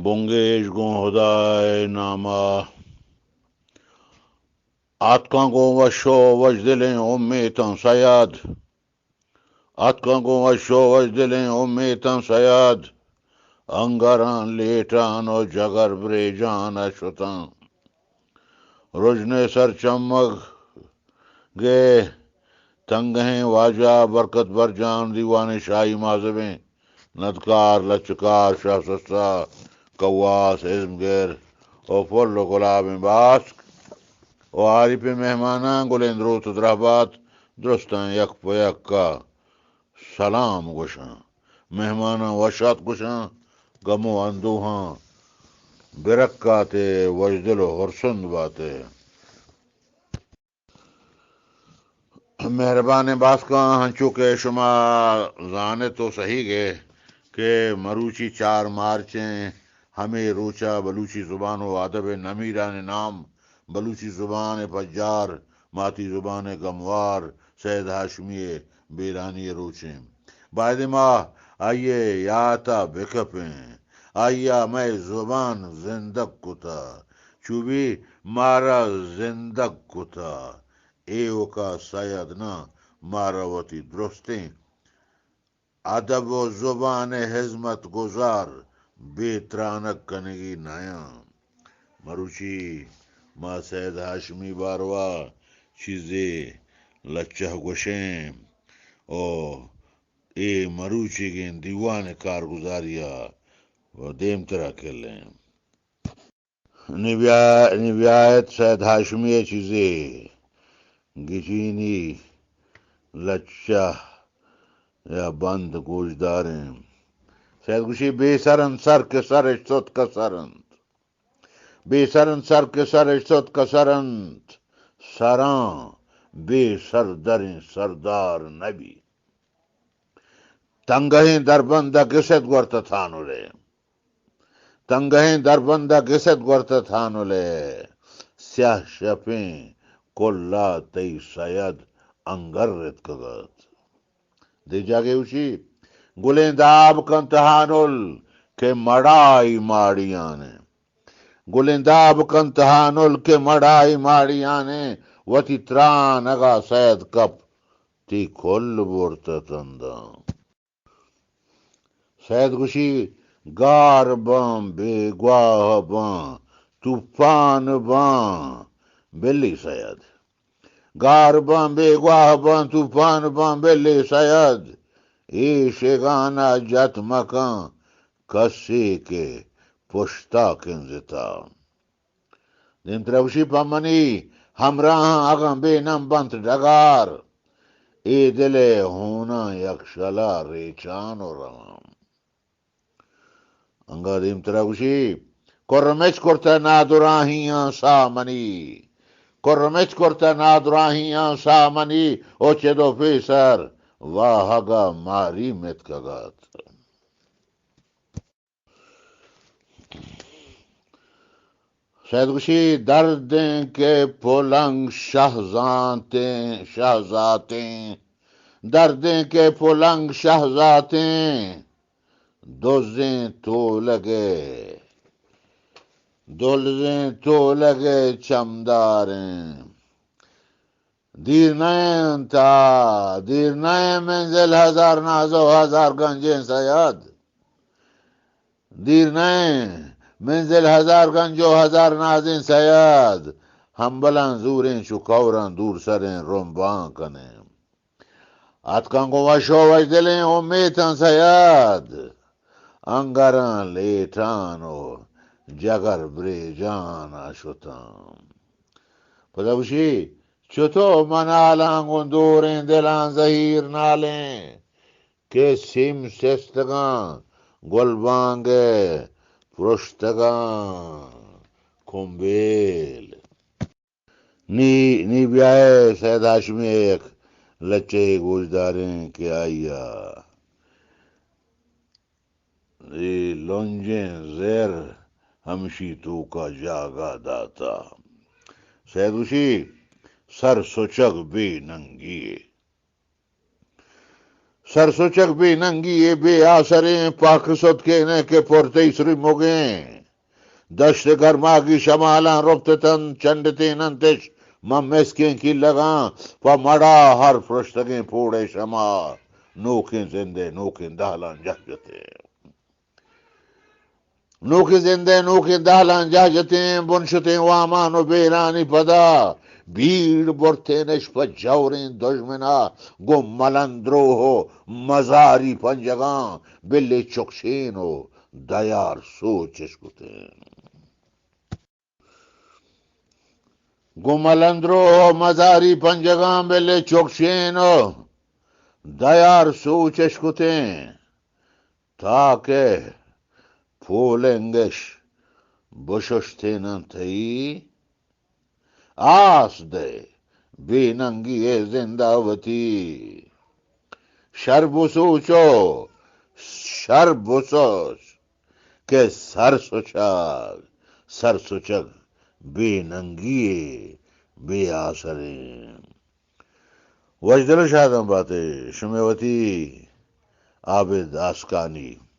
بنگیج گوں ہدائے ناما۔ آتکاں گوں وش و وژدلیں امیتاں سید۔ آتکاں گوں وش و وژدلیں امیتاں سید۔ انگراں لیٹان و جگر بریجان ءَ شتاں۔ رژن ءِ سر چمگ ءِ تنگہیں واجہ برکت برجان، دیوان شاہی مازبیں ندکار، لچکار، شاہ سسا، کواس، ازمگر و پل و گلابیں باسک و عارفیں مہماناں گلیں دروت و درہبات درستاں یک پہ یک ءَ سلام گوشاں، مہماناں وش آت گوشاں، گم و اندوہاں برکاتے، وژدل و ہرسند باتے۔ مہربانیں باسکاں، ہنچو کہ شما زانت و سہیگ ئے کہ مروچی چار مارچ ایں، ہمے روچ ءَ بلوچی زبان و ادب ءِ نمیرانیں نام، بلوچی زبان ءِ پجار، ماتی زبان ءِ گموار سید ہاشمی ءِ بیرانی ءِ روچ ایں۔ بائدیں ما آئی ءِ یات ءَ بکپیں۔ آئی ءَ مئے زبان زندگ کتہ، چو بی مارا زندگ کتہ۔ ایوک ءَ سید نہ، مارا وتی درستیں ادب و زبان ءِ ہزمت گزار بے ترانگ کنگی نیاں۔ مروچی ما سید ہاشمی باروا چیزے لچہ گوشیں و اے مروچیگیں دیوان ءِ کارگزاری ءَ و دیمترا کلیں۔ نی بیا، نی بیایت سید ہاشمی ءَ چیزے گچینی لچہ یا بند گوشداریں۔ سید گوشی، بے سر انت سر کہ سرش ستک سر انت۔ بے سر انت سر کہ سرش ستک سر انت۔ سراں بے سردریں سردار نبی۔ تنگہیں دربند ءَ گسد گورتہ تھانل ءِ۔ تنگہیں دربند ءَ گسد گورتہ تھانل ءِ۔ سیاہ شپیں کل ءَ تئی سید انگر رتکگ ات۔ دے جاگے گوشی، گلیں داب کنت ہانل کہ مڑائی ماڑیانے۔ گلیں داب کنت ہانل کہ مڑائی ماڑیانے۔ وتی ترانگ ءَ سید کپ، تئی کل برتہ تنداں۔ سید گوشی، گار باں، بیگواہ باں، توپان باں، بلی سید۔ گار باں، بیگواہ باں، توپان باں، بلی سید۔ اے شگان ءَ جت مکن کسے کہ پشتا کنزتہ۔ دیمترا گوشی، پہ منی ہمراہاں اگاں بے نم بنت ڈگار، اے دل ءِ ہوناں یکشلا ریچان و رواں۔ انگا دیمترا گوشی، کرمچ کرتہ نادراہیاں ساہ منی، کرمچ کرتہ نادراہیاں ساہ منی، او چد و پیسر واہگ ءَ ماری متکگ ات۔ سید گوشی، دردیں کہ پلنگ شہزاتیں، شہزاتیں، دردیں کہ پلنگ شہزاتیں، دزیں تولگ ءِ، دزیں تولگ ءِ چمداریں۔ دیر نہ انت، آ، دیر نہ انت منزل ہزار ناز و ہزار گنجیں سید۔ دیر نہ انت منزل ہزار گنج و ہزار نازیں سید۔ ہمبلاں زوریں چو کوراں دور سریں رمباں کنیں۔ آتکاں گوں وش و وژدلیں امیتاں سید۔ انگراں لیٹان و جگر بریجان ءَ شتاں۔ پدا گوشی، چتو منالاں گوں دوریں دلاں زہیر نالیں، کہ سیم سستگاں گلبانگ ءِ پرشتگاں کمبیل۔ نی، نی بیائے سید ہاشمی ءِ یک لچہے گوشداریں کہ آئی ءَ اے لنجیں زہر ہمشی توکا جاگہ داتا۔ سید گوشی، سر سچگ بے ننگی۔ سرسچگ بے ننگی ء بے آسریں، پاک ستکین ء کہ پر تئی سری مگیں۔ دشت گرماگی شمالاں رپتتنت، چنڈتین انتش من مسکیں کلگاں، پہ مڑا ہر پرشتگیں پوڑ ء شما، نوکیں زند ء نوکیں دہلاں جہ جتیں۔ نوکیں زند ء نوکیں دہلاں جہ جتیں، بن شتیں وامان و بیرانی پدا، بیڑ برتینش پہ جوریں دژمنا، گوں ملندروہ و مزاری پنجگاں، بلے چکشین و دیار سوچش کتیں۔ گوں ملندروہ و مزاری پنجگاں، بلے چکشین و دیار سوچش کتیں۔ تاکہ پولنگش بششتیناں تئی، آس دئے بے ننگی ء زندا وتی۔ شر بسوچو، شر بسوچ کہ سر سچگ، سر سچگ بے ننگی ء بے آسریں۔ وشدل و شاداں باتے شمے وتی عابد آسکانی۔